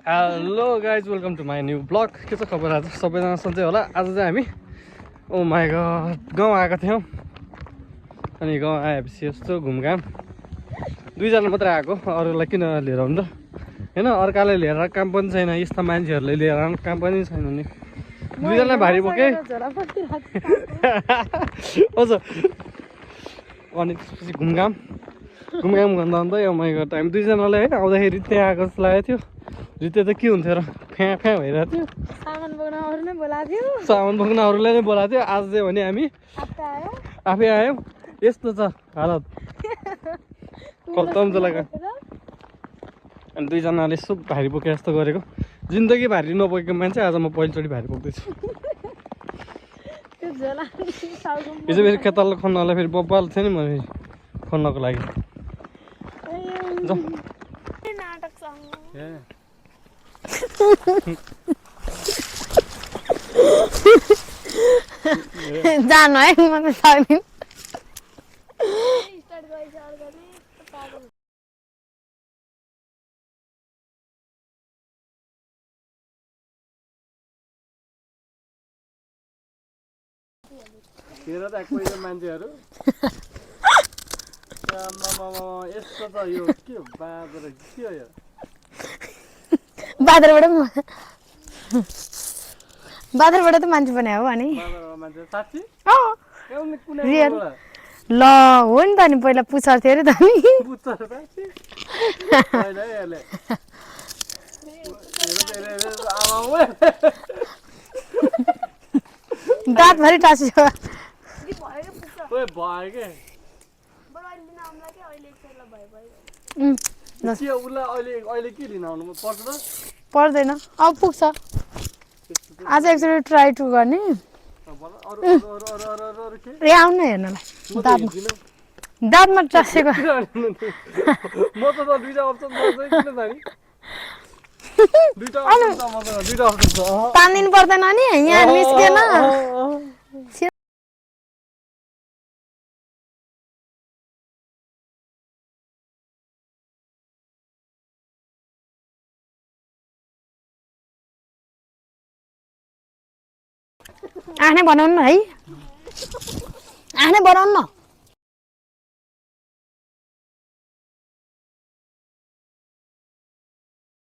hello guys welcome to my new blog के छ खबर आज सबैजना सन्चै होला आज चाहिँ हामी ओ माई गड गाउँ आएको थियौँ अनि गाउँ आएपछि यस्तो घुमघाम दुईजना मात्रै आएको अरूलाई किन लिएर हुन्छ होइन अर्काले लिएर काम पनि छैन यस्ता मान्छेहरूले लिएर काम पनि छैन नि दुईजना भारी बोके अनि त्यसपछि घुमघाम गर्दा अन्त यो माई गड हामी दुईजनालाई है आउँदाखेरि त्यहाँ आएको जस्तो लागेको थियो जिते त के हुन्थ्यो र फ्याँ भइरहेको थियो सामान बोक्न अरूलाई नै बोलाएको थियो आज चाहिँ भने हामी आफै आयौँ यस्तो छ हालत खत्तम चलाएको अनि दुईजनाले यसो भारी बोके जस्तो गरेको जिन्दगी भारी नबोकेको मान्छे आज म पहिलोचोटि भारी बोक्दैछु हिजो फेरि खेताल खन्नलाई फेरि बब्बाल थियो नि म खन्नको लागि जानु है म त सक्दिनँ हेर त कोही मान्छेहरू यस्तो त यो के हो बाँदर के हो यो बादरबाट त मान्छे बनायो हो नि मान्छे साँच्ची रियल ल हो नि त नि पहिला पुच्छर थियो अरे त नि दाँतभरि टाँसियो अहिले के लिन आउनु पर्छ त पर्दैन अब पुग्छ आज एकचोटि ट्राई टु गर्ने ए आउनु हेर्नलाई दाँतमा टाँसेको म त दुईटा अप्सन तानिदिनु पर्दैन नि यहाँ निस्केन आफ्नै बनाउनु न है आफ्नै बनाउनु न